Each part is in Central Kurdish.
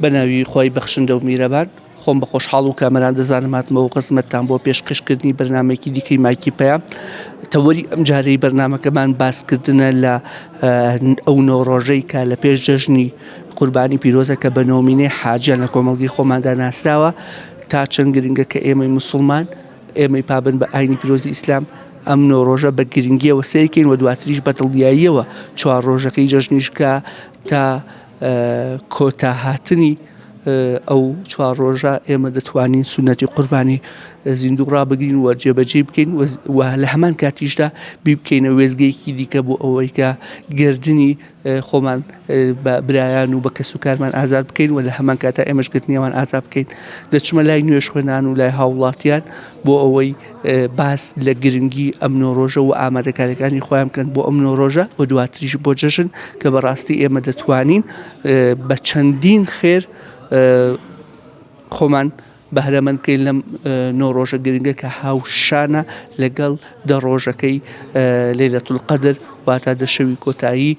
بەناوی خوای بەخشندە و میرەبان خۆم بە خۆشحاڵ و کامەران دەزانم هاتمەوە خزمەتتان بۆ پێشکەشکردنی بەرنامەیەکی دیکەی مایکی پەیام تەوەری ئەم جارەی بەرنامەکەمان باسکردنە لە ئەو نۆ ڕۆژەی کە لە پێش جەژنی قوربانی پیرۆزە کە بە نۆمینەی حاجیان لە کۆمەڵگەی خۆماندا ناسراوە تا چەند گرنگە کە ئێمەی موسڵمان ئێمەی پابەند بە ئاینی پیرۆزی ئیسلام ئەم نۆ ڕۆژە بە گرنگیەوە سەیرکەین و دواتریش بە دڵنیاییەوە چوار ڕۆژەکەی جەژنیش کە تا کۆتا هاتنی ئەو چوار ڕۆژە ئێمە دەتوانین سونەتی قوربانی زیندوو ڕابگرین و جێبەجێ بکەین و لە هەمان کاتیشدا بیبکەینە وێزگەیەکی دیکە بۆ ئەوەی کە گردنی خۆمان بە برایان و بە کەسوکارمان ئازاد بکەین و لە هەمان کاتا ئێمەش گرتنی ئەوان ئازاد بکەین. دەچمە لای نوێژخوێنان و لای هاوڵاتیان بۆ ئەوەی باس لە گرنگی ئەم نۆ ڕۆژە و ئامادەکاریەکانی خۆیان بکەن بۆ ئەم نۆ ڕۆژە و دواتریش بۆ جەژن کە بەڕاستی ئێمە دەتوانین بە چەندین خێر خۆمان بەهرەمەند بکەین لەم نۆ ڕۆژە گرنگە کە هاوشانە لەگەڵ دە ڕۆژەکەی لەیلەت القەدر واتە دە شەوی کۆتایی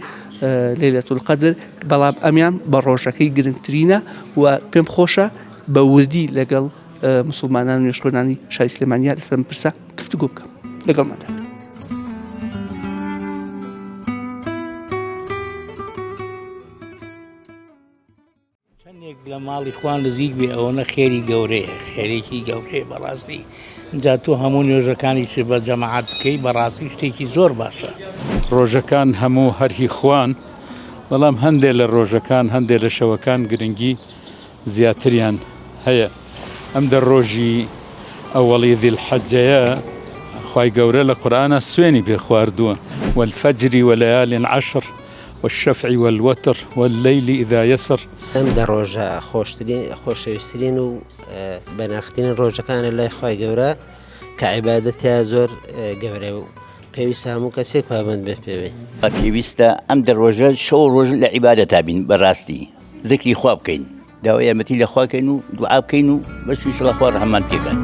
لەیلەت القەدر بەڵام ئەمیان بە ڕۆژەکەی گرنگترینە و پێم خۆشە بە وردی لەگەڵ مسلمانان و نوێژخوێنانی شاری سلێمانیا لەسەر پرسە گفتوگۆ بکەم لەگەڵماندا. چەندێک لە ماڵی خوا نزیک بێ ئەوەنە خێری گەورەیە خێرێکی گەورەیە بەڕاستی جا تۆ هەموو نوێژەکانیش بە جەماعەت بکەی بەڕاستی شتێکی زۆر باشە. ڕۆژەکان هەموو هەر هی خوان بەڵام هەندێ لە ڕۆژەکان هەندێ لە شەوەکان گرنگی زیاتریان هەیە ئەم دە ڕۆژی ئەوەڵی ذی الحجەیە خوای گەورە لە قورئانا سوێنی پێ خواردووە والفجر وليال عشر والشفع والوتر واللیل اذا یسر. ئەم دە ڕۆژە خۆشترین خۆشەویسترین و بەنرخترین ڕۆژەکانە لای خوای گەورە کە عیبادەت تیا زۆر گەورەیە و پێویستە هەموو کەسێک پابەند بێت پێوی. پێویستە ئەم دە ڕۆژە شەو و ڕۆژ لە عیبادەتا بین بەڕاستی زکری خوا بکەین داوای یارمەتی لە خوا کەین و دوعا بکەین و بەش ئینشەڵا خوا ڕەحممان پێکات.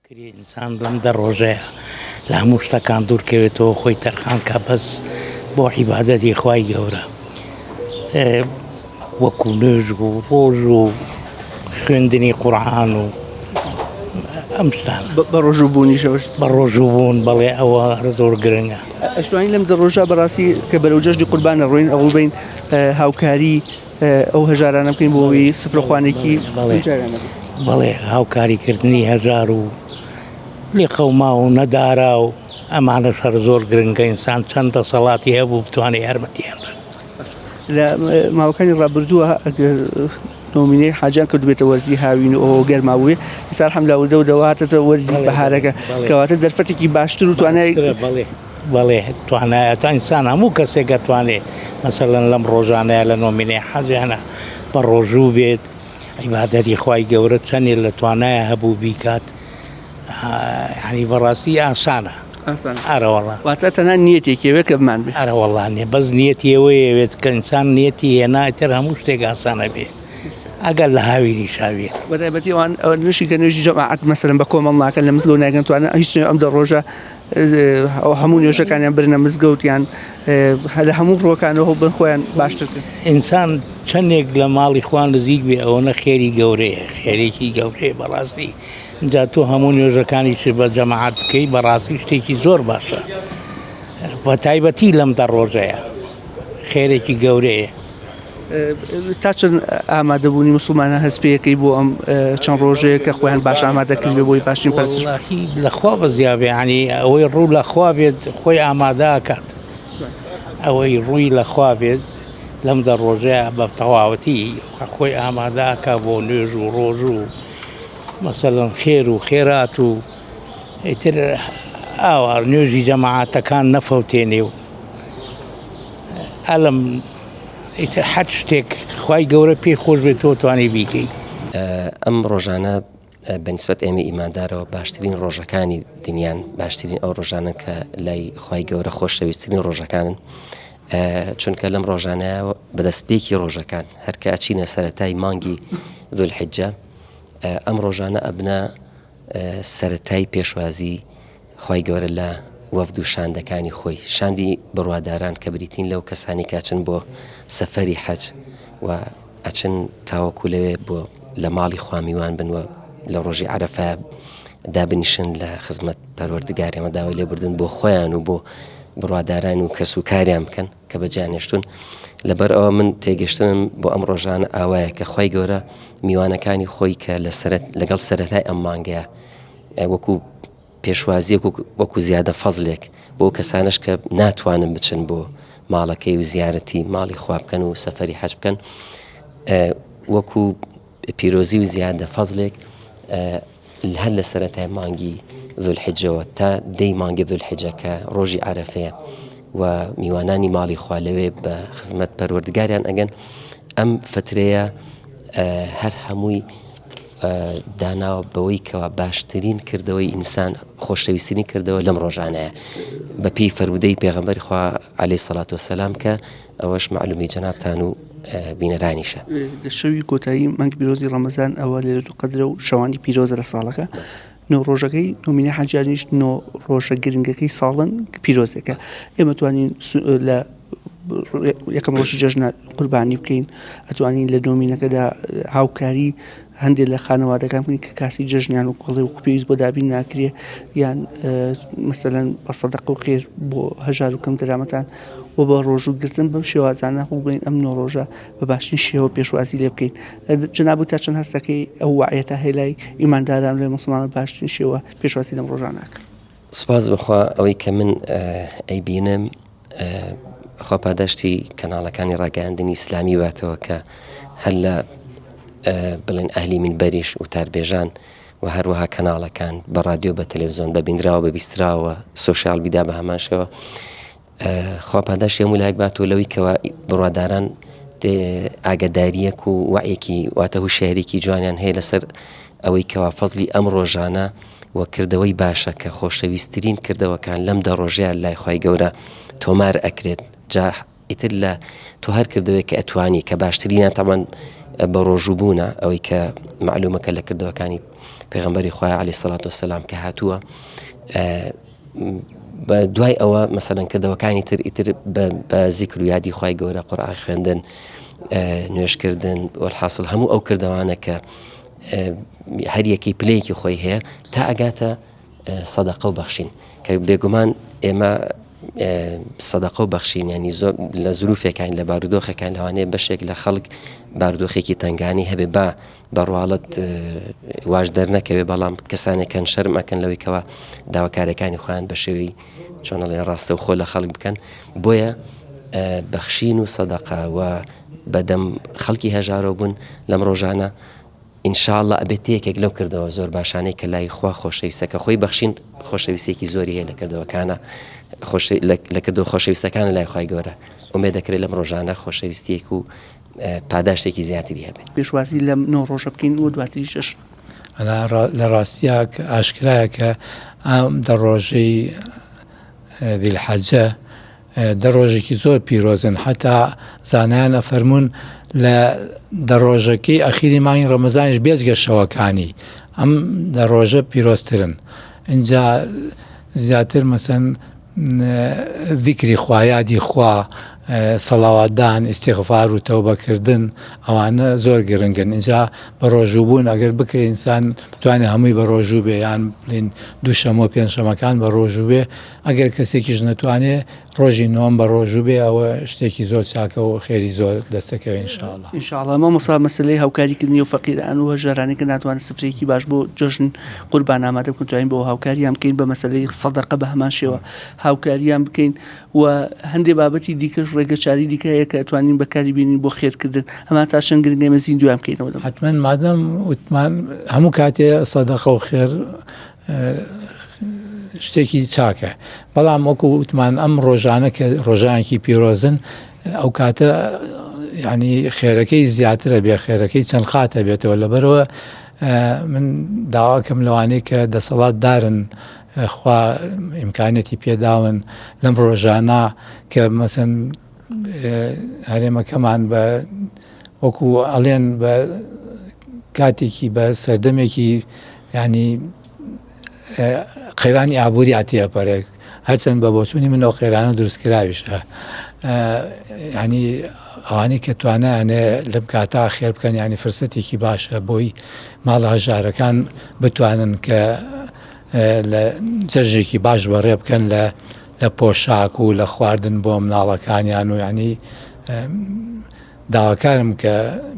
کرێ ئینسان لەم دە ڕۆژەیە لە هەموو شتەکان دوور کەوێتەوە خۆی تەرخان کا بەس بۆ عیبادەتی خوای گەورە وەکو نوێژ و ڕۆژ و خوێندنی قورعان و ئەم شتانە بە ڕۆژوو بوونیشەوە بە ڕۆژوو بوون بەڵێ ئەوە زۆر گرنگە ئەشتوانین لەم دە ڕۆژە بەڕاستی کە بەرەو جەژنی قوربان دەڕۆین ئەوە بین هاوکاری ئەو هەژارانە بکەین بۆ ئەوەی سفرەخوانێکی بەڵێ هاوکاریکردنی هەژار و لێقەوما و نەدارا و ئەمانەش هەر زۆر گرنگە ئینسان چەند دەسەڵاتی هەبوو بتوانێت یارمەتیان بات. لە ماوەکانی ڕابردووە ئەگەر نۆمینەی حاجیان کردبێتە وەرزی هاوین و ئەوە گەرما بووێ ئیسا الحمدلله وردە وردە هاتەتە وەرزی بەهارەکە کەواتە دەرفەتێکی باشتر و توانای بەڵێ بەڵێ توانایە تا ئینسان هەموو کەسێک ئەتوانێ مەسەلەن لەم ڕۆژانەیە لە نۆمینەی حەجیانە بە ڕۆژوو بێت عیبادەتی خوای گەورە چەندێ لە توانایە هەبوو بیکات یعنی بەڕاستی ئاسانە ئاسان ئارەوەڵا واتە تەنها نیەتێکی ئەوێ کە بمان بێ ئارەوەڵا نیە بەس نیەتی ئەوەیەوێت کە ئینسان نیەتی هێنا ئیتر هەموو شتێک ئاسانە بێ ئەگەر لە هاوینی شاویە بەتایبەتی ئەوان نوێژی کە نوێژی جەماعەت مەسەلەن بە کۆمەڵ ناکەن لە مزگەوت ناکەن توانە هیچ ئەم دە ڕۆژە هەموو نوێژەکانیان برنە مزگەوت یان لە هەموو ڕووەکانەوە هەوڵ خۆیان باشتر بکەن. ئینسان چەندێک لە ماڵی خوا نزیک بێ ئەوەنە خێری گەورەیە خێرێکی گەورەیە بەڕاستی جا تۆ هەموو نوێژەکانیش بە جەماعەت بکەی بەڕاستی شتێکی زۆر باشە بە تایبەتی لەم دە ڕۆژەیە خێرێکی گەورەیە. تا چەند ئامادەبوونی موسڵمانان هەست پێیەکەی بۆ ئەم چەند ڕۆژەیە کە خۆیان باش ئامادە کردبێ بۆی باشترین پەرستش وەڵاهی لە خوا بەزیا بێ یانی ئەوەی ڕوو لە خوا بێت خۆی ئامادە ئەکات ئەوەی ڕووی لە خوا بێت لەم دە ڕۆژەیە بە تەواوەتی خۆی ئامادە ئەکا بۆ نوێژ و ڕۆژ و مەسەلەن خێر و خێرات و ئیتر ئاوا نوێژی جەماعەتەکان نەفەوتێنێ و ئەلم ئیتر هەر شتێک خوای گەورە پێی خۆش بێت تۆ توانی بیکەی. ئەم ڕۆژانە بەنسبەت ئێمە ئیماندارەوە باشترین ڕۆژەکانی دنیان باشترین ئەو ڕۆژانە کە لای خی گەورە خۆشەویستترین ڕۆژەکانن چونکە لەم ڕۆژانە بەدەستپێکی ڕۆژەکان هەرکە ئەچینە سەتای مانگی ذوالحجە ئەم ڕۆژانە ئەبنە سەرەتای پێشوازی خوای گەورە لە. وەفد و شاندەکانی خۆی، شاندی بڕواداران کە بریتین لەو کەسانەی کە ئەچن بۆ سەفەری حەج و ئەچن تاوەکو لەوێ بۆ لە ماڵی خوا میوان بن و لە ڕۆژی عەرەفە دابنیشن لە خزمەت پەروەردگاریان و داوای لێبوردن بۆ خۆیان و بۆ بڕواداران و کەس و کاریان بکەن کە بەجیان هێشتون لەبەر ئەوە من تێگەشتنم بۆ ئەم ڕۆژانە ئاوایە کە خوای گەورە میوانەکانی خۆی کە لە سەرەت لەگەڵ سەرەتای ئەم مانگەیە وەکو پێشوازیەک و وەکو زیادە فەزلێک بۆ کەسانش کە ناتوانن بچن بۆ ماڵەکەی و زیارەتی ماڵی خوا بکەن و سەفەری حەج بکەن وەکو پیرۆزی و زیادە فەزلێک هەر لە سەرەتای مانگی ذوالحجەوە تا دەی مانگی ذوالحجە کە ڕۆژی عەرەفەیە و میوانانی ماڵی خوا لەوێ بە خزمەت پەروەردگاریان ئەگەن ئەم فترەیە هەر هەمووی داناوە بەوەی کەوا باشترین کردەوەی ئینسان خۆشەویسترین کردەوە لەم ڕۆژانەیە بە پێی فەرموودەی پێغەمبەری خوا عەلەیهی سەڵات وەسەلام کە ئەوەش مەعلومی جەنابتان و بینەرانیشە. لە شەوی کۆتایی مانگی پیرۆزی ڕەمەزان ئەوە لەیلەتولقەدرە و شەوانی پیرۆزە لە ساڵەکە نۆ ڕۆژەکەی نۆمینە حەجیانیش نۆ ڕۆژە گرنگەکەی ساڵن پیرۆزێکە ئێمە توانین لە یەکەم ڕۆژی جەژنە قوربانی بکەین ئەتوانین لە نۆمینەکەدا هاوکاری هەندێک لە خانەوادەکان بکەین کە کاسی جەژنیان و کۆڵی وەکو پێویست بۆ دابین ناکرێ یان مەسەلەن بە سەدەقە و خێر بۆ هەژار و کەم دەرامەتان و بە ڕۆژوو گرتن بەم شێوازانە هەوڵ بەین ئەم نۆ ڕۆژە بە باشترین شێوە پێشوازی لێ بکەین جەنابت تا چەند هەستەکەی ئەو وەعیەتە هەیە لای ئیمانداران لای موسڵمانان باشترین شێوە پێشوازی لەم ڕۆژانە ئەکەن؟ سوپاس بەخوا ئەوەی کە من ئەیبینم خوا پاداشتی کەناڵەکانی ڕاگەیاندنی ئیسلامی باتەوە کە هەر لە بڵێن ئەهلی مینبەریش وتاربێژان و هەروەها کەناڵەکان بە ڕادیۆ بە تەلەڤزیۆن بە بینراوە بە بیستراوە سۆشیال میدیا بە هەمان شێوە خوا پاداشتی هەموو لایەک باتەوە لەوەی کەوا بڕواداران ئاگداریەک و وعیەکی واتە هوشیاریکی جوانیان هەیە لەسەر ئەوەی کەوا فەزلی ئەم ڕۆژانە و کردەوەی باشە کە خۆشەویستترین کردەوەکان لەم دە ڕۆژەیان لای خوای گەورە تۆمار ئەکرێت جا ئیتر لە تۆ هەر کردەوەی کە ئەتوانی کە باشترینە تەمان بە ڕۆژوو بوونە ئەوەی کە معلومەکە لە کردەوەکانی پێغەمبەری خوای علی سەڵات وسلام کە هاتووە بە دوای ئەوە مەسەلەن کردەوەکانی تر ئیتر بە زیکر و یادی خوای گەورە قورئان خوێندن نوێژکردن وەلحاصل هەموو ئەو کردەوانە کە هەریەکەی پلەیەکی خۆی هەیە تا ئەگاتە سەدەقە و بەخشین کە بێگومان ئێمە سەدەقە و بەخشین ینی زۆر لە زروفێکان لە بارودۆخەکان لەوانەیە بەشێک لە خەڵک بارودۆخێکی تنگانی هەبێ با بە ڕواڵەت واش دەرنەکەوێ بەڵام کەسانێک کەن شەرم ئەکەن لەوەی کەوا داواکاریەکانی خۆیان بە شێوەی چۆنەڵێ ڕاستەوخۆ لە خەڵک بکەن بۆیە بەخشین و سەدەقە و بەدەم خەڵکی هەژارەوە بوون لەم ڕۆژانە ئینشاءاللە ئەبێت یەکێک لەو کردەوە زۆر باشانەی کە لای خوا خۆشەویستە کە خۆی بەخشین خۆشەویستێکی زۆری هەیە لە کردەوەکانە خۆش لە کردەوە خۆشەویستەکانە لای خوای گەورە ئومێد دەکرێت لەم ڕۆژانە خۆشەویستیەک و پاداشتێکی زیاتری هەبێت. پێشوازی لەم نۆ ڕۆژە بکەین و دواتریش جەژن. لە ڕاستیا ئاشکرایە کە ئەم دە ڕۆژەی ذیلحەجە دە ڕۆژێکی زۆر پیرۆزن حتا زانایان ئەفەرمونون لە دە ڕۆژەکەی ئەخیری مانگی ڕەمەزانیش بێجگە شەوەکانی ئەم دە ڕۆژە پیرۆزترن اینجا زیاتر مەسەن ذیکری خوا، یادی خوا، سەڵاواتدان، ئیستیغفار و تەوبەکردن ئەوانە زۆر گرنگن. ئینجا بەڕۆژوو بوون ئەگەر بکرێ ئینسان بتوانێت هەمووی بەڕۆژوو بێ یان بڵێین دوو شەمۆ پێنج شەمەکان بەڕۆژوو بێ ئەگەر کەسێکیش نەتوانێ ڕۆژی نۆم بەڕۆژوو بێ ئەوە شتێکی زۆر چاکە و خێری زۆر دەستەکەوێ ان شاء اللە. ان شاء اللە مامۆستا مەسەلەی هاوکاری کردنی ئەو فەقیران و هەژارانەی کە ناتوانن سفرەیەکی باش بۆ جەژن قوربان ئامادە بکەن توانین بۆ هاوکاریان بکەین بە مەسەلەی سەدەقە بە هەمان شێوە هاوکاریان بکەین و هەندێ بابەتی دیکەش ڕێگەچاری دیکە هەیە کە توانین بەکاری بینین بۆ خێرکردن ئەمان تا چەند گرنگە ئێمە زیندویان بکەینەوە لەم حتمما مادەم وتمان هەموو کاتێ سەدەقە و خێر شتێکی چاکە بەڵام وەکو وتمان ئەم ڕۆژانە کە ڕۆژانێکی پیرۆزن ئەو کاتە ینی خێرەکەی زیاترە بێ خێرەکەی چەند قاتە بێتەوە لەبەرەوە من داواکەم لەوانەی کە دەسەڵات دارن خوا ئیمکانەتی پێداون لەم ڕۆژانە کە مەسەن هەرێمەکەمان بە وەکو ئەڵێن بە کاتێکی بە سەردەمێکی ینی قەیرانی ئابووری ئەتێپەرێک. هەرچەند بە بۆچوونی من ئەو قەیرانە دروستکراویشە ینی ئەوانەی کە توانایانە لەم کاتا خێر بکەن ینی فرسەتێکی باشە بۆی ماڵە هەژارەکان بتوانن کە لە جەژێکی باش بەڕێ بکەن لە لە پۆشاک و لە خواردن بۆ مناڵەکانیان و ینی داواکارم کە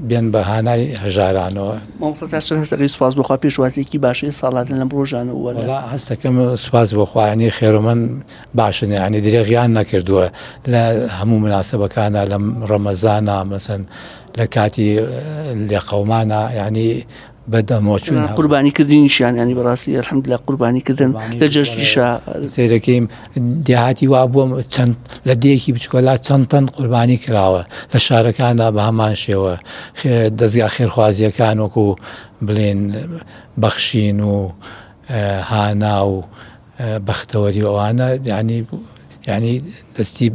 بێن بە هانای هەژارانەوە. مامۆستا تا چەند هەست دەکەی سوپاس بۆ خوا پێشوازیەکی باشی ساڵانە لەم ڕۆژانە وە وەڵا هەست دەکەم سوپاس بۆ خوا یانی خێرۆمەند باشن یانی درێغیان نەکردووە لە هەموو مناسبەکانە لەم ڕەمەزانە مەسەن لە کاتی لێقەومانە یانی بەدەمەوە چوون هەبوو. قوربانی کردنیشیان ینی بەڕاستی الحمدلله قوربانی کردن لە جەژنیشا سەیرەکەیم دێهاتی وا بووە چەند لە دێیەکی بچکۆلا چەند تەن قوربانی کراوە لە شارەکاندا بە هەمان شێوە دەزگا خێرخوازیەکان وەکو بڵێن بەخشین و هانا و بەختەوەری و ئەوانە ینی ینی دەستی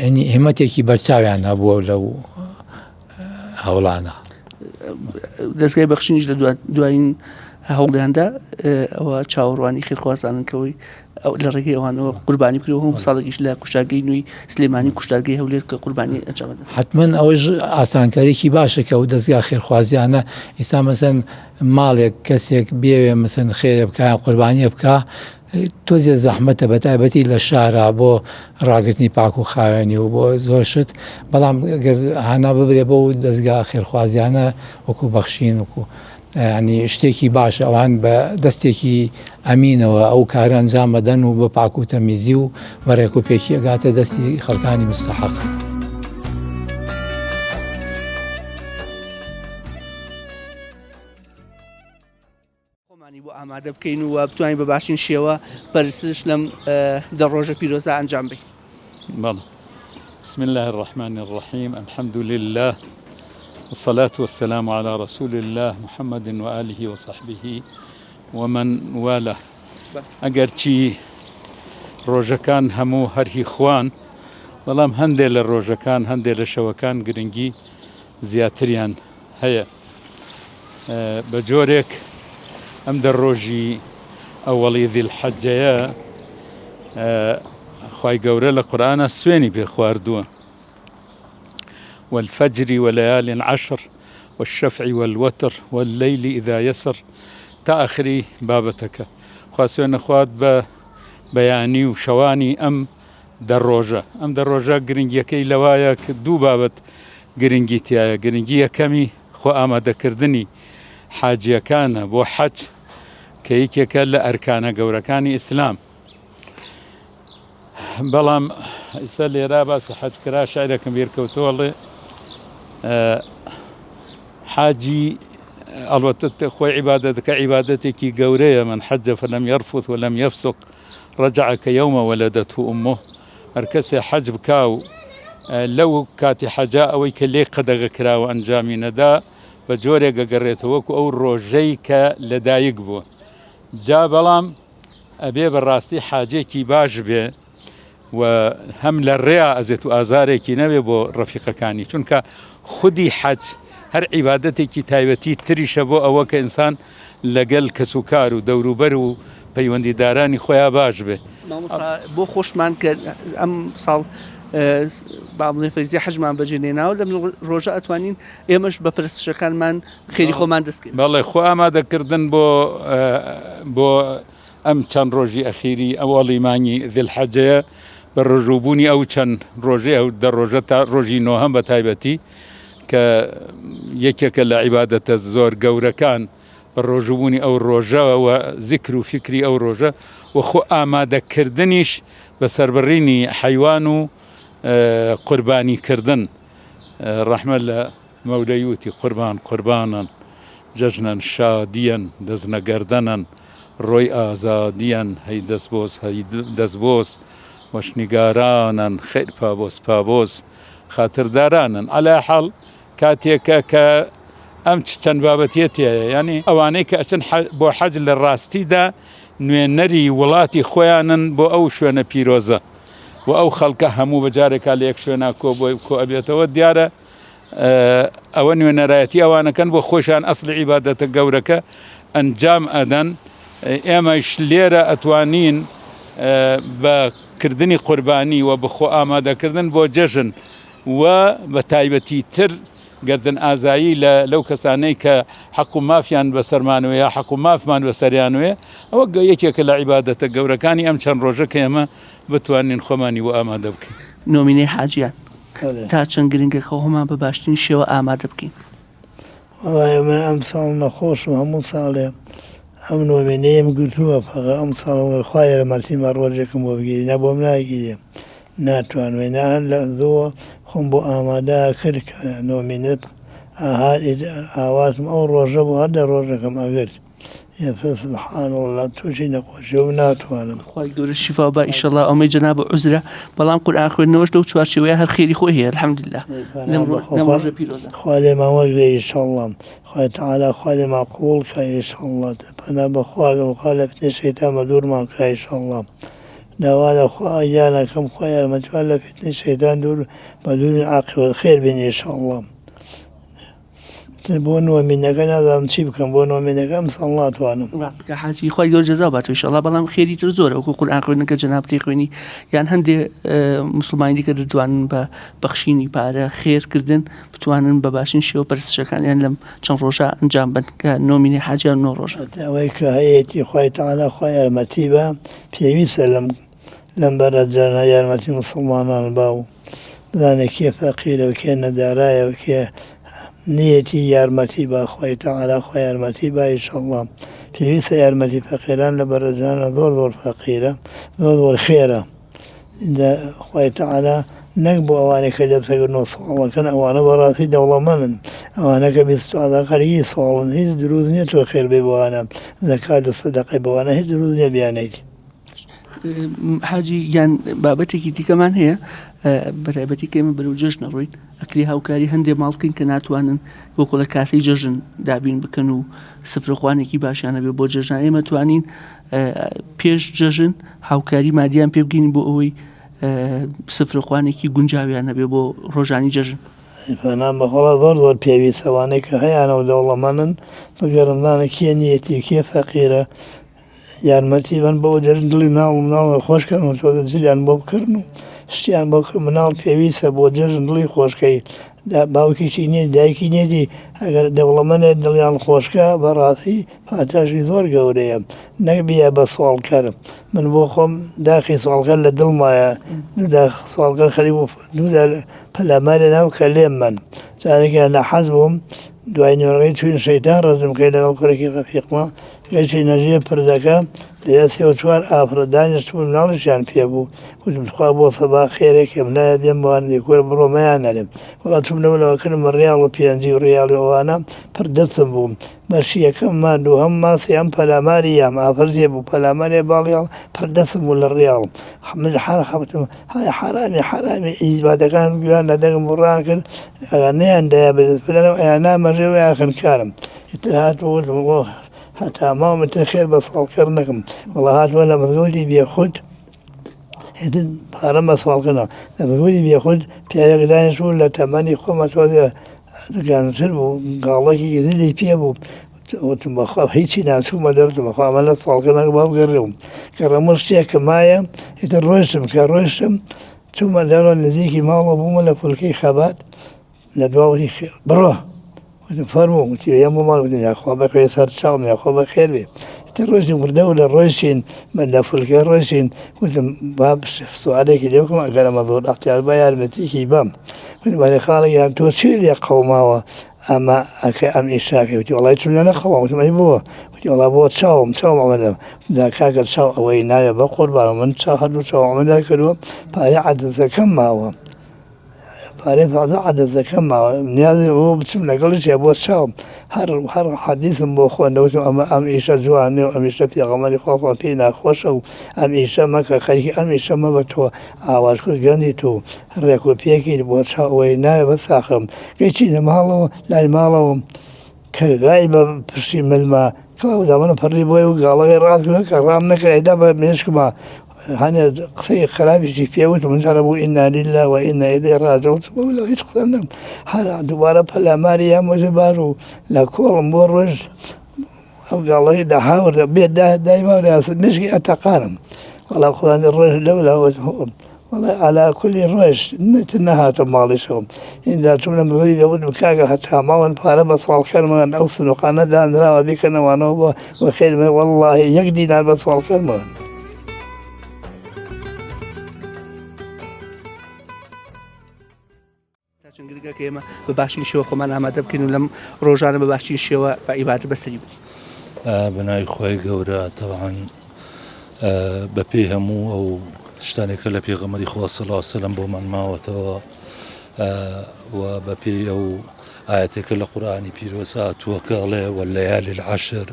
ینی هیمەتێکی بەرچاویان هەبووە لەو هەوڵانە. دەزگای بەخشینیش لە دوایین هەوڵیاندا ئەوە چاوەڕوانی خێرخوازانن کەەوەی لە ڕێگەی ئەوانەوە قوربانی بکرێت هەموو ساڵێکیش لە کوشتارگەی نوێی سلێمانی کوشتارگەی هەولێر کە قوربانی ئەنجام دەدەن. حەتمەن ئەوەش ئاسانکاریی باشە کە ئەو دەزگا خێرخوازیانە ئیستا مەسەن ماڵێک کەسێک بێوێ مەسەن خێرێ بکا یان قوربانیە بکا تۆزێ زەحمەتە بەتایبەتی لە شارا بۆ ڕاگرتنی پاک و خاوێنی و بۆ زۆر شت بەڵام گەر هانا ببرێ بۆ دەستگا خێرخوازیانە وەکو بەخشین وەکو ینی شتێکی باش ئەوان بە دەستێکی ئەمینەوە ئەو کارە ئەنجام بەدەن و بە پاک و تەمیزی و بە ڕێک و پێکی ئەگاتە دەستی خەڵکانی مستحق. خۆمانی بۆ ئامادە بکەین و بتوانین بە باشترین شێوە پەرستش لەم دە ڕۆژە پیرۆزە ئەنجام بین. بەڵێ. بسم الله الرحمن الرحیم الحمد لله والصلاة والسلام على رسول الله محمد وآله وصحبه ومن والاه ئەگەرچی ڕۆژەکان هەموو هەر هی خوان بەڵام هەندێک لە ڕۆژەکان هەندێک لە شەوەکان گرنگی زیاتریان هەیە بە جۆرێک ئەم دە ڕۆژی ئەوەڵی ذی الحەجەیە خوای گەورە لە قورئانا سوێنی پێ خواردووە والفجر وليال عشر والشفع والوتر والليل إذا يسر تا ئاخری بابەتەکە خوا سوێنە خوارد بە بەیانی و شەوانی ئەم دە ڕۆژە ئەم دە ڕۆژە گرنگیەکەی لەوایە کە دوو بابەت گرنگی تایە گرنگی یەکەمی خۆ ئامادەکردنی حاجیەکانە بۆ حەج کە یەکێکە لە ئەرکانە گەورەکانی ئیسلام بەڵام ئیستا لێرا باسی حەج کرا شعرێکم بیرکەوتەوە ڵێ حاجی ئەڵبەتە خۆی عیبادەتەکە عیبادەتێکی گەورەیە من حەجە فلم يرفث ولم يفسق رجع كيوم ولدته امه هەر کەسێ حەج بکا و لەو کاتی حەجا ئەوەی کە لێی قەدەغە کراوە ئەنجامی نەدا بە جۆرێک گەگەڕێتەوە وەکو ئەو ڕۆژەی کە لەدایک بووە جا بەڵام ئەبێ بە ڕاستی حاجێکی باش بێ و هەم لە ڕێیا ئەزێت و ئازارێکی نەبێ بۆ ڕەفیقەکانی چونکە خودی حەج هەر عیبادەتێکی تایبەتی تریشە بۆ ئەوە کە ئینسان لەگەل کەسوکار و دەوروبەر و پەیوەندیدارانی خۆیا باش بێ. مامۆستا بۆ خۆشمان کە ئەم ساڵ با بڵێن فەریزەی حەجمان بەجێ نێناوە لەم ڕۆژە ئەتوانین ئێمەش بە پرستشەکانمان خێری خۆمان دەستکەین. بەڵێ خۆ ئامادەکردن بۆ بۆ ئەم چەند ڕۆژی ئەخیری ئەوەڵی مانگی ذی الحەجەیە بە ڕۆژووبوونی ئەو چەند ڕۆژەی ئەو دە ڕۆژە تا ڕۆژی نۆهەم بە تایبەتی کە یەکێکە لە عیبادەتە زۆر گەورەکان بە ڕۆژووبوونی ئەو ڕۆژە و زیکر و فیکری ئەو ڕۆژە و خۆ ئامادەکردنیش بە سەربڕینی حەیوان و قوربانی کردن ڕەحمە لە مەولەوی وتی قوربان قوربانن جەژنەن شادیەن دەست نەگەردەنەن ڕۆی ئازادیەن هەی دەستبۆس هەی دەستبۆس وەشنیگارانن خەیر پابۆس پابۆس خاتردارانن عەلا حاڵ کاتێکە کە ئەم چەند بابەتیە تایە یعنی ئەوانەی کە ئەچن بۆ حەج لە ڕاستیدا نوێنەری وڵاتی خۆیانن بۆ ئەو شوێنە پیرۆزە و ئەو خەڵکە هەموو بە جارێکا لە یەک شوێنا کۆ بۆی کۆ ئەبێتەوە دیارە ئەوە نوێنەرایەتی ئەوانەکەن بۆ خۆشیان ئەسلی عیبادەتە گەورەکە ئەنجام ئەدەن ئێمەش لێرە ئەتوانین. بە کردنی قوربانی و بە خۆ ئامادەکردن بۆ جەژن و بە تایبەتی تر گەردن ئازایی لە لەو کەسانەی کە حەق و مافیان بەسەرمانەوە یا حەق و مافمان بەسەریانوێ ئەوە یەکێکە لە عیبادەتە گەورەکانی ئەم چەند ڕۆژە کە ئێمە بتوانین خۆمانی بۆ ئامادە بکەین. نۆمینەی حاجیان تا چەند گرنگە کە خۆمان بە باشترین شێوە ئامادە بکەین؟ وەڵای من ئەمساڵ نەخۆشم هەموو ساڵێ ئەم نۆمینەیەم گرتووە فەقە ئەمساڵ خوا یارمەتیمە ڕۆژێکم بۆ بگیری نا بۆم ناگیرێ ناتوانم نا هەر لە زۆوە خۆم بۆ ئامادە کرد کە نۆمینەت ئاهات ئاواتم ئەو ڕۆژە بوو هەر دە ڕۆژەکەم ئەگرت. ئێستا سبحان اللە توشی نەخۆشی بووم ناتوانم. خوای گەورە شیفا با ئیشەڵا ئەمەی جەناب عوزرە بەڵام قورئان خوێندنەوەش لەو چوارچێوەیە هەر خێری خۆی هەیە الحمدللە لەم ڕۆ- لەم ڕۆژە پیرۆزە. خوا لێمان وەرگرێ ئیشەڵا خوای تەعالا خوا لێمان قبوڵ کا ئیشەڵا پەنا بەخوا ئەگرم خوا لە فتنەی شەیتان بەدوورمان کا ئیشەڵا داوا لە خوا گیان ئەکەم خوا یارمەتیمان لە فتنەی شەیتان دوور بەدوورین عاقبەت خێر بین ئیشەڵا. بۆ نۆمینەکە نازانم چی بکەم بۆ نۆمینەکە ئەمساڵ ناتوانم. ڕاست کە حاجی خوای گەورە جەزا باتەوە ئیشەڵا بەڵام خێری تر زۆرە وەکو قورئان خوێندن کە جەنابت خوێنی یان هەندێ موسڵمانی دیکە دەتوانن بە بەخشینی پارە خێر کردن بتوانن بە باشترین شێوە پەرستشەکانیان لەم چەند ڕۆژە ئەنجام بن کە نۆمینەی حاجیان نۆ ڕۆژە. ئەوەی کە هەیەتی خوای تەعالا خوا یارمەتی با پێویستە لەم لەم بەرەجانە یارمەتی موسڵمانان با و بزانێ کێ فەقیرە و کێ نەدارایە و کێ نیەتی یارمەتی با خوای تەعالا خوا یارمەتی با ئیشەڵڵا پێویستە یارمەتی فەقیران لە بەرەجانە زۆر زۆر فەقیرە زۆر زۆر خێرە ئینجا خوای تەعالا نەک بۆ ئەوانەی کە دەستەگرن و سواڵەکەن ئەوانە بەڕاستی دەوڵەمەنن ئەوانە کە 20 خەریکی سواڵن هیچ دروست نییە تۆ خێر بێ بۆوانە زەکات و سەدەقەی بۆوانە هیچ دروست نییە بیانەیت. حاجی گیان بابەتێکی دیکەمان هەیە بەتایبەتی کە ئێمە بەرەو جەژن ئەڕۆین ئەکرێ هاوکاری هەندێ ماڵ بکەین کە ناتوانن وەکو لە کاسەی جەژن دابین بکەن و سفرەخوانێکی باشیان هەبێ بۆ جەژنان ئێمە توانین پێش جەژن هاوکاری مادیان پێ بگەین بۆ ئەوەی سفرەخوانێکی گونجاویان هەبێ بۆ ڕۆژانی جەژن. پەنام بەخوا زۆر زۆر پێویستە ئەوانەی کە هەیانە و دەوڵەمەنن بگەڕن بزانن کێ نیەتی و کێ فەقیرە یارمەتی بەن بۆ جەژن دڵی مناڵ و مناڵ خۆش کەن و تۆزە جلیان بۆ بکڕن و شتیان بۆ بکڕن مناڵ پێویستە بۆ جەژن دڵی خۆشکەی باوکیشی نییە دایکی نیەتی ئەگەر دەوڵەمەنێ دڵیان خۆشکە بەڕاستی پاتاشی زۆر گەورەیە نەک بیە بە سواڵکەر من بۆ خۆم داخی سواڵکەر لە دڵمایە داخ سواڵکەر خەریک بوو دوودا پەلاماری ناو کەلێم من جارێکیان لە حەز بووم دوای نوێڕەکەی چوین شەیتان ڕەزم کەی لەگەڵ کوڕێکی ڕەفیقمە گەیشتینە ژێر پردەکە، لەوێ سێ و چوار ئافرەت دانیشتبوون، مناڵیشیان پێ بوو. گوتم تخوا بۆ سەبا خێرێکم لایە بێم بۆیان دەی کورە بڕۆ مەیانەرێم. وەڵا چووم لەولەوە کردم بە ڕیاڵ و پێنجی و ڕیاڵی و ئەوانە پڕ دەستم بوو. بەشی یەکەم ما دووهەم ما سێیەم پەلاماری یام ئافرەتێ بوو پەلاماری باڵیاڵ پڕ دەستم بوو لە ڕیاڵ. من هەر خەوتم هەی حەرامی حەرامی ئیزباتەکان گوێیان لە دەنگم بوو ڕایان کرد ئەگەر نەیاندایە بە دەست پلەنەوە ئەیانامەژێ و ئەیانخنکارم. ئیتر هاتم وتم ئۆه هەتا ماوم ئیتر خێر بە سواڵکەر نەکەم وەڵا هاتمە لە مزگەوتی بێخود ئیتر پارەم بە سواڵکەر نا لە مزگەوتی بێخود پیاوێک دانیشتبوو لە تەمەنی خۆمە تۆزێ گەنجتر بوو گاڵەکی زلی پێ بوو وتم بەخوا هیچی ناچوومە دەرتم بەخوا ئەمە لە سواڵکەر ناکەم با بگەڕێم گەڕەمە شتێکم مایە ئیتر ڕۆیشتم کە ڕۆیشتم چوومە دەرەوە نزیکی ماڵەوە بوومە لە فولکەی خەبات لە دوا وتی بڕۆ وتم فەرموو وتی یەم بۆ ماڵ وتم یاخوا بەخێر سەر چاوم یاخوا بەخێر بێ ئیتر ڕۆیشتین وردە وردە ڕۆیشتین بە لە فولکە ڕۆیشتین وتم با سوالێکی لێ بکەم ئەگەر ئەمە زۆر ئەحتیاج بە یارمەتیکی بەم وتم ئەرێ خاڵە گیان تۆ چی لێ قەوماوە ئەمە ئەکە ئەم ئیشاکەی وتی وەڵای چم لێ نەقەوما وتم ئەی بۆ وتی وەڵا بۆ چاوم چاوم ئەمە لە دا کاکە چاو ئەوەی ناوێ بە قوربان من چاو هەردوو چاوم ئەمە دەکردووە پارەی عەدەسەکەم ماوە پارەی فازە عەدەسەکەم ماوە نیازی بۆ بچم لەگەڵیشیا بۆ چاوم هەر هەر حەدیثم بۆ خوێندەوە وتم ئەمە ئەم ئیشە جوان نیە و ئەم ئیشە پێغەمبەری خوا خوا پێی ناخۆشە و ئەم ئیشە مەکە خەریکی ئەم ئیشە مەبە تۆ ئاواش کورد گەنجیت و ڕێک و پێکیت بۆ چاو ئەوەی ناوێ بە ساخم گەیچینە ماڵەوە لای ماڵەوەم کە گای بە پشتی ملما کڵاو دامنە پەڕی بۆی و گاڵەکەی ڕاست کرد کە ڕام نەکرد ئەیدا بە مێشکما هەنێ قسەی خراپیشی پێ وتم من جارە بوو ئینا لله و ئینا ئیلەیه ڕاجعون وەڵا هیچ قسەم نەم هەر دووبارە پەلاماری یام وتە بار و لە کۆڵم بۆ ڕۆژ ئەو گاڵەی دەهاوردە بێ دایما مشکی ئەتەقانم. وەڵا خوانی ڕۆژ لەولاوە وەڵای عەلا کولی ڕۆژ نتر نەهاتە ماڵیشەوە ئینجا چووم لە مدیری دەوتم کاکە هەتا ماون پارە بە سواڵکەرمان ئەو سنوقانە دانراوە بیکەنەوانەوە بۆ بە خێر وەڵڵاهی یەک دینار بە سواڵکەرمان. تا چەند گرنگە کە ئێمە بە باشترین شێوە خۆمان ئامادە بکەین و لەم ڕۆژانە بە باشترین شێوە بە عیبادەت بەسەری ببەین. بە ناوی خوای گەورە تەبعەن بە پێی هەموو ئەو شتانێک کە لە پێغەمبەری خوا صلی اللە علیه وسلم بۆمان ماوەتەوە و بە پێی ئەو ئایەتێکە لە قورئانی پیرۆز هاتووە کە ئەڵێ واللەیالی العشر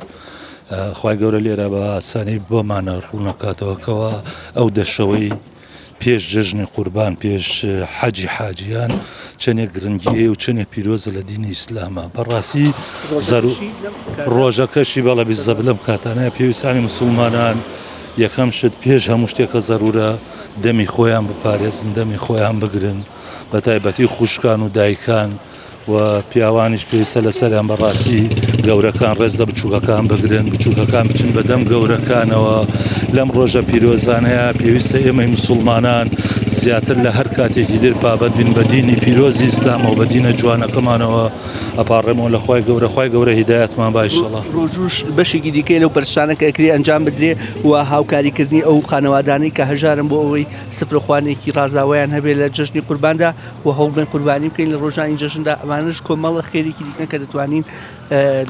خوای گەورە لێرە بە ئاسانی بۆمانە ڕوونەکاتەوە کەوا ئەو دەشەوەی پێش جەژنی قوربان پێش حەجی حاجیان چەندێک گرنگی هەیە و چەندێک پیرۆزە لە دینی ئیسلامە بەڕاستی زەرو ڕۆژەکەشی بەڵێ بیزەب لەم کاتانەیە پێویستانی مسلمانان یەکەم شت پێش هەموو شتێکە زەرورە دەمی خۆیان بپارێزن دەمی خۆیان بگرن بە تایبەتی خوشکان و دایکان و پیاوانیش پێویستە لەسەریان بەڕاستی گەورەکان ڕێز لە بچووکەکان بگرن بچووکەکان بچن بەدەم گەورەکانەوە لەم ڕۆژە پیرۆزانەیە پێویستە ئێمەی مسوڵمانان زیاتر لە هەر کاتێکی تر پابەند بین بە دینی پیرۆزی ئیسلامەوە بە دینە جوانەکەمانەوە ئەپاڕێمەوە لە خوای گەورە خوای گەورە هیدایەتمان با ئیشەڵا. ڕۆژووش بەشێکی دیکەیە لەو پەرستشانە کە ئەکرێ ئەنجام بدرێ و هاوکاریکردنی ئەو خانەوادانەی کە هەژارن بۆ ئەوەی سفرەخوانێکی ڕازاوەیان هەبێ لە جەژنی قورباندا و هەوڵبەین قوربانی بکەین لە ڕۆژانی جەژندا ئەمانەش کۆمەڵە خێرێکی دیکەن کە دەتوانین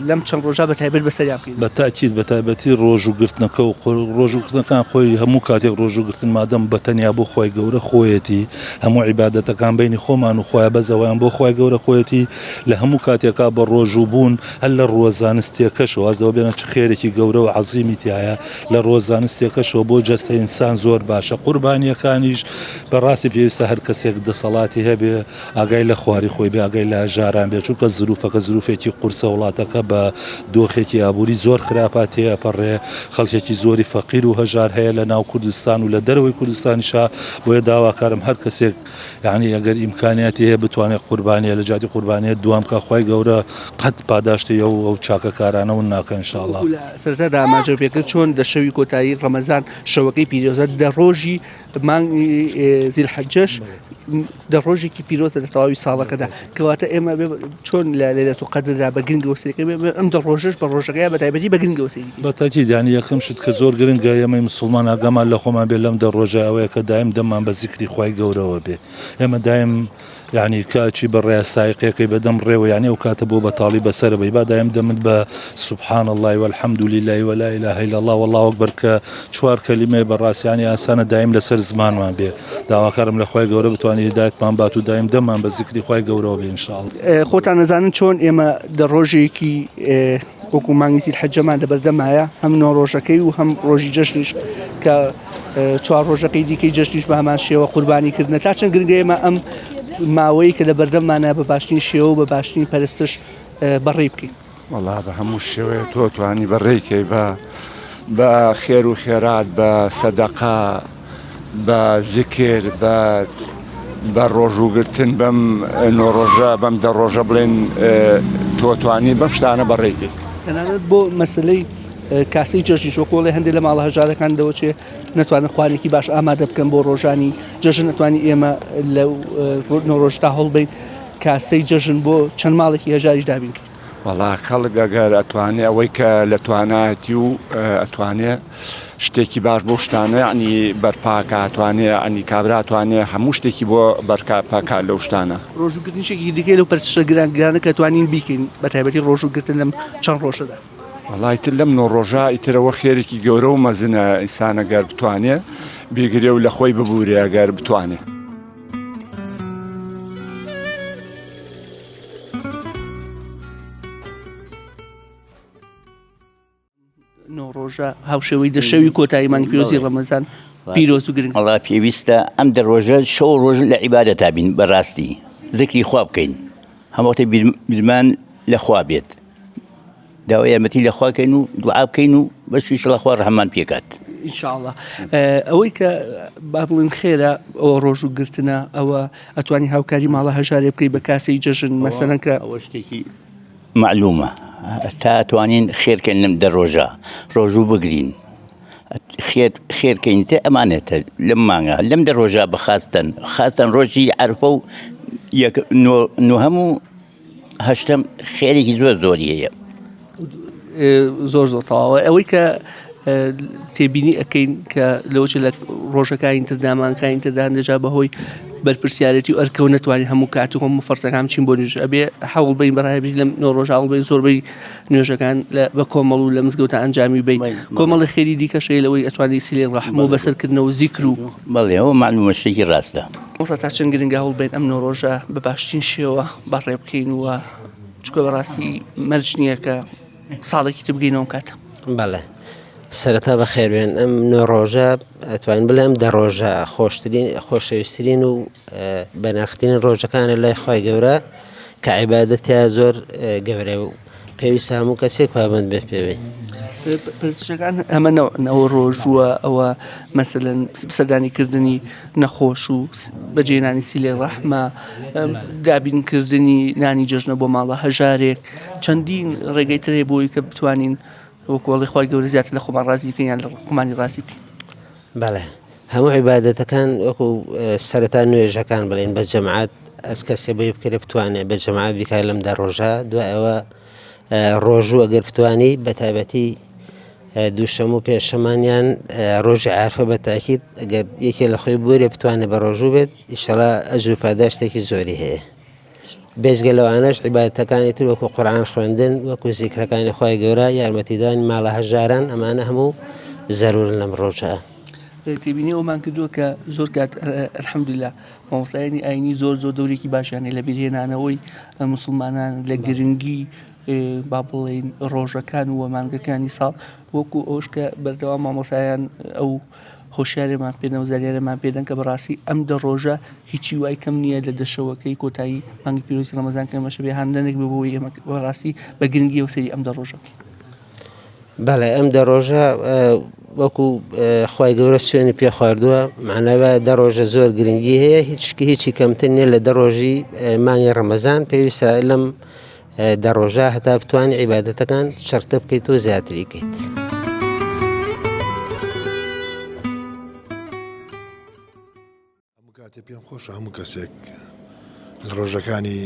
لەم چەند ڕۆژە بە تایبەت بەسەریان بکەین. بە تاکید بە تایبەتی ڕۆژوو گرتنەکە و ڕۆژوو گرتنەکان خۆی هەموو کاتێک ڕۆژوو گرتن مادەم بە تەنیا بۆ خوای گەورە خۆیەتی هەموو عیبادەتەکان بەینی خۆمان و خوایە بەس ئەوەیان بۆ خوای گەورە خۆیەتی لە هەموو کاتێکا بە ڕۆژوو بوون هەر لە ڕووە زانستیەکەشەوە واز لەوە بێنە چ خێرێکی گەورە و عەزیمی تیایە لە ڕووە زانستیەکەشەوە بۆ جەستە ئینسان زۆر باشە قوربانیەکانیش بەڕاستی پێویستە هەر کەسێک دەسەڵاتی هەبێ ئاگای لە خواری خۆی بێ ئاگای لە هەژاران بێ چونکە زروفەکە زروفێکی قورسە وڵاتەکە بە دۆخێکی ئابووری زۆر خراپا تێئەپەڕێ خەڵکێکی زۆری فەقیر و هەژار هەیە لە ناو کوردستان و لە دەرەوەی کوردستانیشا بۆیە داواکارم هەر کەسێک یعنی ئەگەر ئیمکانیاتی هەیە بتوانێت قوربانیە لە جیاتی قوربانیە دوام کا خوای گەورە قەت پاداشتی ئەو ئەو چاکەکارانە ون ناکە ان شاء اللە. وەکو لە سەرەتادا ئاماژەم پێکرد چۆن دە شەوی کۆتایی ڕەمەزان شەوەکەی پیرۆزە دە ڕۆژی مانگی زیلحەجەش دە ڕۆژێکی پیرۆزە لە تەواوی ساڵەکەدا کەواتە ئێمە چۆن لە لەیلەت القەدردا بە گرنگەوە سەیرکەین ئەم دە ڕۆژەش بە ڕۆژەکەی بە تایبەتی بە گرنگەوە سەیری بە تاکید یانی یەکەم شت کە زۆر گرنگە ئێمەی مسوڵمان ئاگامان لە خۆمان بێ لەم دە ڕۆژە ئەوەیە کە دایم دەممان بە زیکری خوای گەورەوە بێ ئێمە دایم یعنی کە ئەچی بە ڕێیا سایقێکەی بە دەم ڕێوە یعنی ئەو کاتە بۆ بەتاڵی بەسەرە بەی با دایم دەمت بە سبحان اللە والحمد لله ولا اله الا الله والله اکبر کە چوار کەلیمەیە بە ڕاستی یعنی ئاسانە دایم لەسەر زمانمان بێ داواکارم لە خوای گەورە بتوانێ هیدایەتمان بات و دایم دەممان بە زیکری خوای گەورەوە بێ ان شاء اللە. خۆتان ئەزانن چۆن ئێمە دە ڕۆژێکی وەکو مانگی زیلحەجەمان لەبەردەمایە هەم نۆ ڕۆژەکەی و هەم ڕۆژی جەژنیش کە چوار ڕۆژەکەی دیکەی جەژنیش بە هەمان شێوە قوربانی کردنە تا چەند گرنگە ئێمە ئەم ماوەی کە لە بەردەممانە بە باشترین شێوە و بە باشترین پەرستش بەڕێی بکەین. وەڵا بە هەموو شێوەیە تۆ توانی بەڕێی کەی بە بە خێر و خێرات بە سەدەقە بە زیکر بە بە ڕۆژووگرتن بەم نۆ ڕۆژە بەم دە ڕۆژە بڵێن تۆ توانی بەم شتانە بەڕێی کەی. تەنانەت بۆ مەسەلەی کاسەی جەژنیش وەکو ئەڵێ هەندێک لە ماڵە هەژارەکان دەوەچێ نەتوانن خوانێکی باش ئامادە بکەن بۆ ڕۆژانی جەژن ئەتوانی ئێمە لە نۆ ڕۆژدا هەوڵبەین کاسەی جەژن بۆ چەند ماڵێکی هەژاریش دابین کەین. وەڵا خەڵک ئەگەر ئەتوانێ ئەوەی کە لە توانایەتی و ئەتوانێ شتێکی باش بۆ شتانە ینی بەرپاکە ئەتوانێ ئەنی کابرا توانێ هەموو شتێکی بۆ بەرکا پاکا لەو شتانە. ڕۆژووگرتنیشێکی دیکەی لەو پەرستشە گران گرانە کە توانین بیکەین بە تایبەتی ڕۆژووگرتن لەم چەند ڕۆژەدا. وەڵا ئیتر لەم نۆ ڕۆژە ئیتر ئەوە خێرێکی گەورە و مەزنە ئینسان ئەگەر بتوانێ بیگرێ و لە خۆی ببورێ ئەگەر بتوانێ. نۆ ڕۆژە هاوشێوەی دە شەوی کۆتایی مانگی پیرۆزی ڕەمەزان پیرۆز و گرنگ. وەڵا پێویستە ئەم دە ڕۆژە شەو و ڕۆژ لە عیبادەتا بین بەڕاستی زکری خوا بکەین هەموو وەختێ بیرمان لە خوا بێت داوای یارمەتی لە خوا کەین و دوعا بکەین و بەس ئیشەڵا خوا ڕەحممان پێکات. ان شاء اللە ئەوەی کە با بڵێن خێرە ئەوە ڕۆژوو گرتنە ئەوە ئەتوانی هاوکاری ماڵە هەژارێ بکەی بە کاسەی جەژن مەسەلەن کە ئەوە شتێکی مەعلومە تا توانین خێرکەین لەم دە ڕۆژە ڕۆژوو بگرین. خێر خێرکەین تر ئەمانێتە لەم مانگە لەم دە ڕۆژە بە خاستەن خاستەن ڕۆژی عەرفە و یەک نۆهەم و هەشتەم خێرێکی زۆر زۆری هەیە. زۆر زۆر تەواوە ئەوەی کە تێبینی ئەەکەین کە لەوەچ لە ڕۆژەکانی تردامانکانی تردا هەندێجا بەهۆی بەرپرسیارەتی و ئەرکەوە نەتوانین هەموو کات و هەموو فەرزەکان بچین بۆ نوێژ ئەبێ هەوڵ بین بەڕای لەم نۆ ڕۆژ هەوڵ بین زۆربەی نوێژەکان لە بە کۆمەڵ و لە مزگەوتە ئەنجامی بین کۆمەڵی خێری دیکەش هەیە لەوەی ئەتوانی سیلەی ڕەحم و بەسەرکردنەوە زیکر و بەڵێ ئەوە مەعلومە شتێکی ڕاستە. مامۆستا تا چەند گرنگە هەوڵ بەین ئەم نۆ ڕۆژە بە باشترین شێوە بەڕێ بکەین و چونکە بەڕاستی مەرج نییە کە ساڵێکی تر بگەینەوە ئەم کاتە. بەڵێ سەرەتا بەخێربێن ئەم نۆ ڕۆژە ئەتوانین بڵێ ئەم دە ڕۆژە خۆشترین خۆشەویسترین و بەنرخترین ڕۆژەکانە لای خوای گەورە کە عیبادەت تیا زۆر گەورەیە و پێویستە هەموو کەسێک پابەند بێت پێوی. پرسشەکان ئەمە نەوە ڕۆژووە ئەوە مەسەلەن سەردانیکردنی نەخۆش و بەجێنانی سیلەی ڕەحمە دابینکردنی نانی جەژنە بۆ ماڵە هەژارێک چەندین ڕێگەی ترێ بۆی کە بتوانین وەکوڵی خی گەورە زیاتر لە خۆمان ڕازی بکەین یان لە خۆمانی ڕازی بکەین. بەڵێ هەموو عیبادەتەکان وەکو سەرەتا نوێژەکان بڵێن بە جەماعەت ئەس کەسێ بۆی بکرێ بتوانێت بە جەماعەت بیکات لەم دە ڕۆژە دوای ئەوە ڕۆژوو ئەگەر بتانی بە تایبەتی دووشەم و پێنجشەمانیان ڕۆژی عارفە بە تاکید ئەگەر یەکێ لە خۆی بورێ بتوانێت بە ڕۆژوو بێت ئیشەڵا ئەجر و پاداشتێکی زۆری هەیە. بێجگە لەوانەش عیبادەتەکانی تر وەکو قورئان خوێندن، وەکو زیکرەکانی خوای گەورە، یارمەتیدانی ماڵە هەژاران، ئەمانە هەموو زەرورن لەم ڕۆژە. تێبینی ئەوەمان کردووە کە زۆر کات الحمدللە مامۆستایانی ئاینی زۆر زۆر دەورێکی باشیان هەیە لە بیرهێنانەوەی موسڵمانان لە گرنگی با بڵێین ڕۆژەکان و مانگەکانی ساڵ وەکو ئەوش کە بەردەوام مامۆستایان ئەو هۆشیاریمان پێدەن و زانیاریمان پێدەن کە بەڕاستی ئەم دە ڕۆژە هیچی وای کەم نییە لە دە شەوەکەی کۆتایی مانگی پیرۆزی ڕەمەزان کە ئەمەشە بێ هاندانێک بێ بۆ ئەوەی ئێمە بەڕاستی بە گرنگیەوە سەیری ئەم دە ڕۆژە بکەین. بەڵێ ئەم دە ڕۆژە وەکو خوای گەورە سوێنی پێ خواردووە معنای وایە دە ڕۆژە زۆر گرنگی هەیە هیچ هیچی کەمتر نییە لە دە ڕۆژی مانگی ڕەمەزان پێویستە لەم دە ڕۆژە هەتا بتوانی عیبادەتەکان چڕتر بکەیت و زیاتری کەیت. هەموو کاتێ پێم خۆشە هەموو کەسێک لە ڕۆژەکانی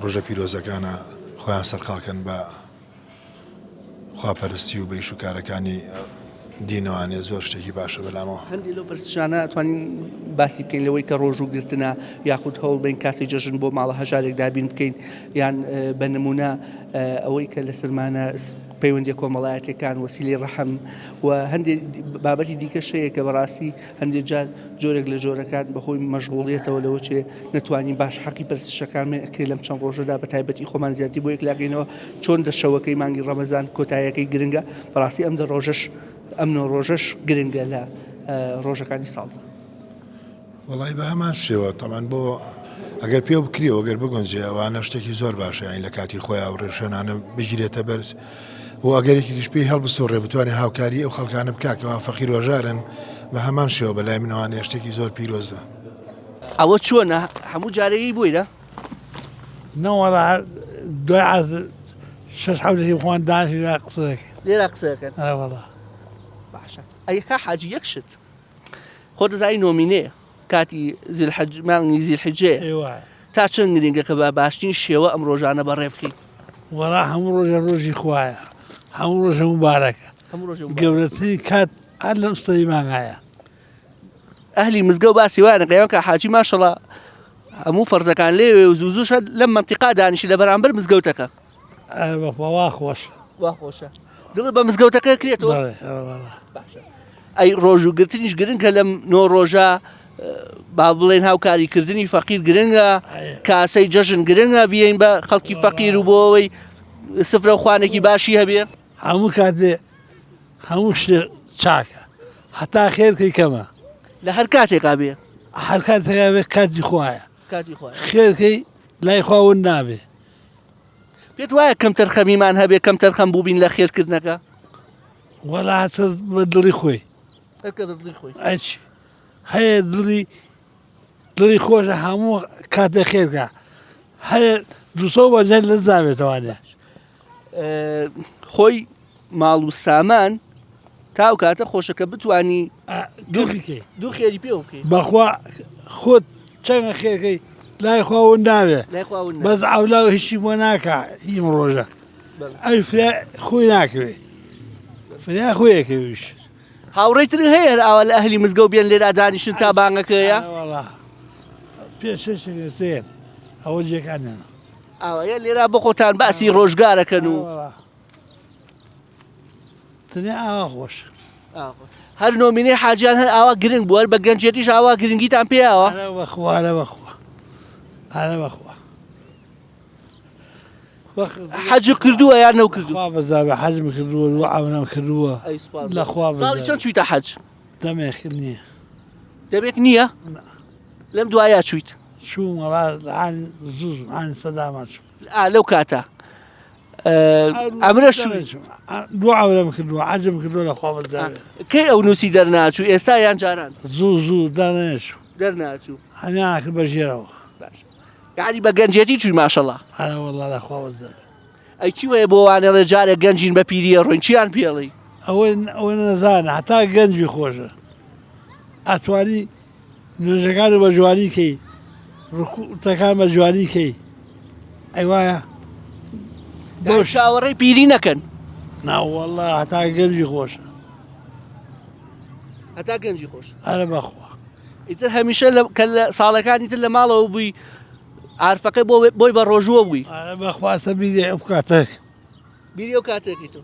ڕۆژە پیرۆزەکانە خۆیان سەرقاڵکەن بە خواپەرستی و بە ئیش و کارەکانی دینەوانێ زۆر شتێکی باشە بەلامەوە. هەندێک لەو پرسیارانە ئەتوانین باسی بکەین لەوەی کە ڕۆژوو گرتنە یاخود هەوڵ بین کاسی جەژن بۆ ماڵە هەژارێک دابین بکەین یان بە نمونە ئەوەی کە لەسەرمانە پەیوەندیە کۆمەڵایەتیەکان وەسیلەی ڕەحم و هەندێک بابەتی دیکەش هەیە کە بەڕاستی هەندێک جار جۆرێک لە جۆرەکان بەهۆی مەشغوڵیەتەوە لەوە چێ نەتوانین باش حەقی پرسشەکان ئەکرێ لەم چەند ڕۆژەدا بە تایبەتی خۆمان زیاتری بۆ یەکلاکەینەوە چۆن دە شەوەکەی مانگی ڕەمەزان کۆتایەکەی گرنگە بەڕاستی ئەم دە ڕۆژەش ئەم نۆ ڕۆژەش گرنگە لە ڕۆژەکانی ساڵدا. وەڵی بە هەمان شێوە تەبعەن بۆ ئەگەر پێ بکرێ و گەر بگونجێ ئەوانە شتێکی زۆر باشە یانی لە کاتی خۆیان و ڕێوشوێنانە بگیرێتە بەر و ئەگەر یەکێکیش پێی هەڵبسوڕێ بتوانێ هاوکاری ئەو خەڵکانە بکا کەوا فەقیر و هەژارن بە هەمان شێوە بە لای منەوانەیە شتێکی زۆر پیرۆزە. ئەوە چۆنە هەموو جارێی بۆیرە؟ نەوەڵا هەر دوای عەسر شەش حەوتێکی خۆمان دانیشین لێرە قسە دەکەین. لێرە قسە دەکەن؟ ئەرێ وەڵا. باشە ئەی کا حاجی یەک شت خۆ دەزانی نۆمینەیە کاتی زیلحەج مانگی زیلحجەیە ئەی وایە. تا چەند گرنگە کە بە باشترین شێوە ئەم ڕۆژانە بەڕێ بکەین؟ وەڵا هەموو ڕۆژێ ڕۆژی خوایە هەموو ڕۆژێ موبارەکە هەموو ڕۆژێ موبارەکە. گەورەترین کات هەر لەم سەری مانگایە. ئەهلی مزگەوت باسی وایان ئەکەن کە حاجی ماشەڵا هەموو فەرزەکان لێوێ و زوو زووش هەر لەم مەنتیقا دانیشی لە بەرامبەر مزگەوتەکە. ئەرێ بەخوا وا خۆشە. وا خۆشە دڵت بە مزگەوتەکە کرێتەوە؟ بەڵێ ئەرێ وەڵا. باشە ئەی ڕۆژوو گرتنیش گرنگە لەم نۆ ڕۆژە با بڵێن هاوکاری کردنی فەقیر گرنگە کاسەی جەژن گرنگە بیین بە خەڵکی فەقیر و بۆ ئەوەی سفرە و خوانێکی باشی هەبێ. هەموو کاتێ هەموو شتێ چاکە هەتا خێر کەی کەمە. لە هەر کاتێکا بێ. هەر کاتێکا بێ کاتی خوایە. کاتی خوایە. خێر کەی لای خوا ون نابێ. پێت وایە کەمتەرخەمیمان هەبێ کەمتەرخەم بووبین لە خێرکردنەکە؟ وەڵا هەر بە دڵی خۆی. هەر کە بە دڵی خۆی. ئەچی هەیە دڵی دڵی خۆشە هەموو کاتێ خێرکە هەیە دوسە بەجای لە زاوێتەوانێ. خۆی ماڵ و سامان تا ئەو کاتە خۆشە کە بتانی دوو خێری پێ بکەی بەخوا خۆت چەنگە خێرکەی لای خوا ون ناوێ بەس ئەولا و هیچی بۆ ناکە هیم ڕۆژە ئەوی فریا خۆی ناکەوێ فریا خۆیەکەویش هاوڕێی تر هەیە هەر ئاوا لە ئەهلی مزگەوت بێن لێرا دانیشن تا بانگەکەیە پێ شەش ئەوە جێکانیانە ئاوایە لێرا بۆ خۆتان باسی ڕۆژگارەکەن و تەنیا ئاوا خۆش. هەر نۆمینەی حاجیان هەر ئاوا گرنگ بوو هەر بە گەنجێتیش ئاوا گرنگیتان پێیاوە؟ ئەرە بەخوا ئەرە بەخوا ئەرە بەخوا. حەج کردووە یان نەو کردووە؟ خوا بەزابێ حەجم کردووە و عەمرەم کردووە لە خوا ساڵی چەند چوویتە حەج؟ دەمێک نییە. دەمێک نییە؟ لەم دوایە چوویت؟ چووم وەڵا زوو زوو سەدامان چوو. لەو کاتە ئەمرە دوو عەمرەم کردووە عەجم کردووە لە خوا بەزاوێ کەی ئەو نووسی دەرناچوو ئێستا یان جاران زوو زوو دانەچوو دەرناچوو هەمیان کرد بە ژێرەوە یعنی بە گەنجێتی چووی ماشەڵا ئەرە والله لە خوا بەزاوێ ئەی چی وەیە بۆ وانەڵێ جارێک گەنجین بە پیریە ڕۆین چیان پێڵی ئەوە ئەوە نەزانە هەتا گەنجی خۆشە ئەتوانی نوێژەکانت بە جوانی کەی ڕکوعەکان بە جوانی کەی ئەی وایە بۆ چاوەڕێی پیری نەکەن ناوەڵا هەتا گەنجی خۆشە هەتا گەنجی خۆش ئەرە بەخوا ئیتر هەمیشە لە کە لە ساڵەکانی تر لە ماڵەوە بووی عارفەکە بۆ بۆی بە ڕۆژووە بووی ئەرە بەخوا سەبیری ئەو کاتێک بیری ئەو کاتێکی تۆ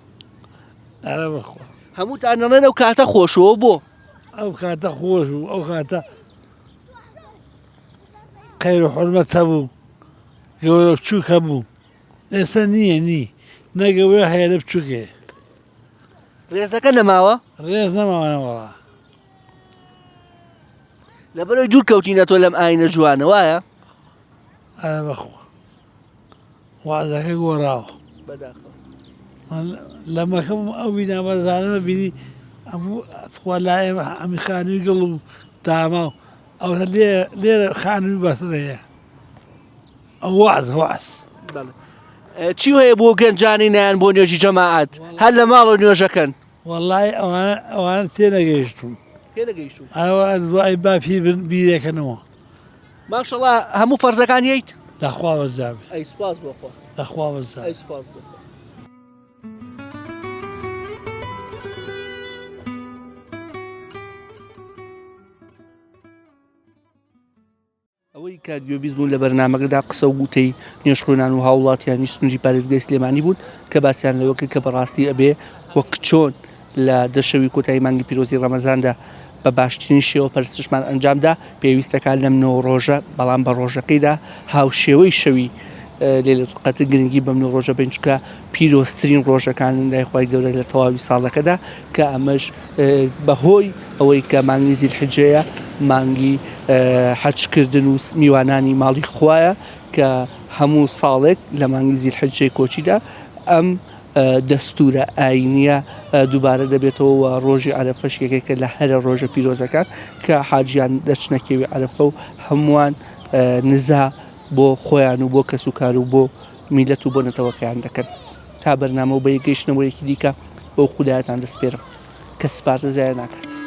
ئەرە بەخوا هەمووتان دەڵێن ئەو کاتە خۆشەوە بۆ ئەو کاتە خۆش بوو ئەو کاتە خەیر و حورمەت هەبوو گەورە بچووک هەبوو ئێستا نییە نی نە گەورە هەیە نە بچووک هەیە ڕێزەکە نەماوە ڕێز نەماوە نەوەڵا لەبەرەوەی دوور کەوتینە تۆ لەم ئاینە جوانە وایە ئەرە بەخوا وازەکە گۆڕاوە بەداخەوە لە مەکە بووم ئەو بینا بەرزانەمە بینی ئەموو تخوا لای ئێمە هەمی خانووی گڵ و داما و ئەوە لێرە لێرە خانووی بەسر هەیە ئەو وەعز وەعز بەڵێ چی هەیە بۆ گەنجانی نایەن بۆ نوێژی جەماعەت هەر لە ماڵەوە نوێژەکەن وەڵای ئەوانە ئەوانە تێنەگەیشتوون تێنەگەیشتوون ئەوە دوای با پیر بن بیرێکەنەوە ماشەڵا هەموو فەرزەکان یەیت لەخوا بەزابێ ئەی سوپاس بۆ خوا لەخوا بەزابێ ئەی سوپاس بۆ خوا ئەوەی کە گوێبیست بوون لە بەرنامەکەدا قسە و گوتەی نوێژخوێنان و هاوڵاتیانی سنووری پارێزگای سلێمانی بوون کە باسیان لەوە کرد کە بەڕاستی ئەبێ وەک چۆن لە دەشەوی کۆتایی مانگی پیرۆزی ڕەمەزاندا بە باشترین شێوە پەرستشمان ئەنجامدا پێویستەکان لەم نۆ ڕۆژە بەڵام بە ڕۆژەکەیدا هاوشێوەی شەوی لەیلەتول قەدر گرنگی بەم نۆ ڕۆژە بین چونکە پیرۆزترین ڕۆژەکانن لای خوای گەورە لە تەواوی ساڵەکەدا کە ئەمەش بەهۆی ئەوەی کە مانگی زیلحجەیە مانگی حەجکردن و میوانانی ماڵی خوایە کە هەموو ساڵێک لە مانگی زیلحجەی کۆچیدا ئەم دەستورە ئاینیە دووبارە دەبێتەوە و ڕۆژی عەرەفەش یەکێکە لە هەرە ڕۆژە پیرۆزەکان کە حاجیان دەچنە کێوی عەرەفە و هەمووان نزا بۆ خۆیان و بۆ کەسوکار و بۆ میلەت و بۆ نەتەوەکەیان دەکەن تا بەرنامە و بەیەک گەیشتنەوەیەکی دیکە بەو خودایەتان دەسپێرم کە سپاردە زایە ناکات.